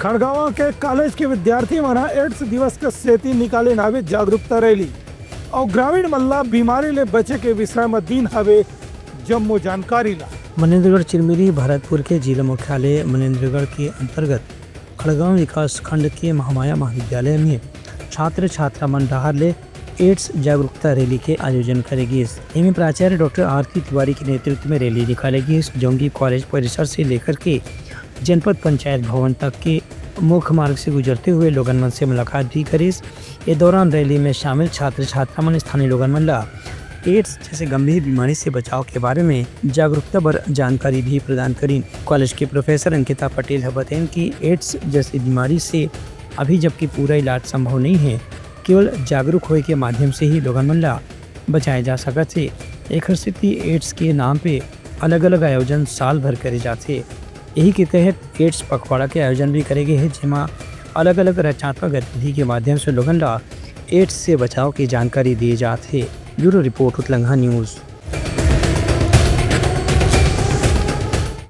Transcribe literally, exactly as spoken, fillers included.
खड़गवां के कॉलेज के विद्यार्थी मन ह एड्स दिवस के सेती निकालिन हावे जागरूकता रैली अउ ग्रामीण मन ला बीमारी ले बचे के विषय म दीन हावे जम्मो जानकारी ला। मनेन्द्रगढ़ चिरमिरी भरतपुर के जिला मुख्यालय मनेन्द्रगढ़ के अंतर्गत खड़गवां विकास खंड के महामाया महाविद्यालय में छात्र छात्रा मन डहार ले एड्स जागरूकता रैली के आयोजन करे गिस। एमे प्राचार्य डॉक्टर आरती तिवारी के नेतृत्व में रैली निकाले गिस, जोंगी कॉलेज परिसर से लेकर के जनपद पंचायत भवन तक के मुख्य मार्ग से गुजरते हुए लोगन मन से मुलाकात भी करिस। ए दौरान रैली में शामिल छात्र छात्रा मन स्थानीय लोगन मन ला एड्स जैसे गंभीर बीमारी से बचाव के बारे में जागरूकता बर जानकारी भी प्रदान करिन। कॉलेज के प्रोफेसर अंकिता पटेल ह बतैन कि एड्स जैसी बीमारी से अभी जबकि पूरा इलाज संभव नहीं है, केवल जागरूक होए के माध्यम से ही लोगन मन ला बचाए जा सकत हे। एखर सेती एड्स के नाम पे अलग-अलग आयोजन साल भर करे जाथे। यही के तहत एड्स पखवाड़ा के आयोजन भी करे गे हे, जेमा अलग-अलग रचनात्मक गतिविधि के माध्यम से लोगन ला एड्स से बचाव के जानकारी दिए जात हे। Bureau report, Utlangha news.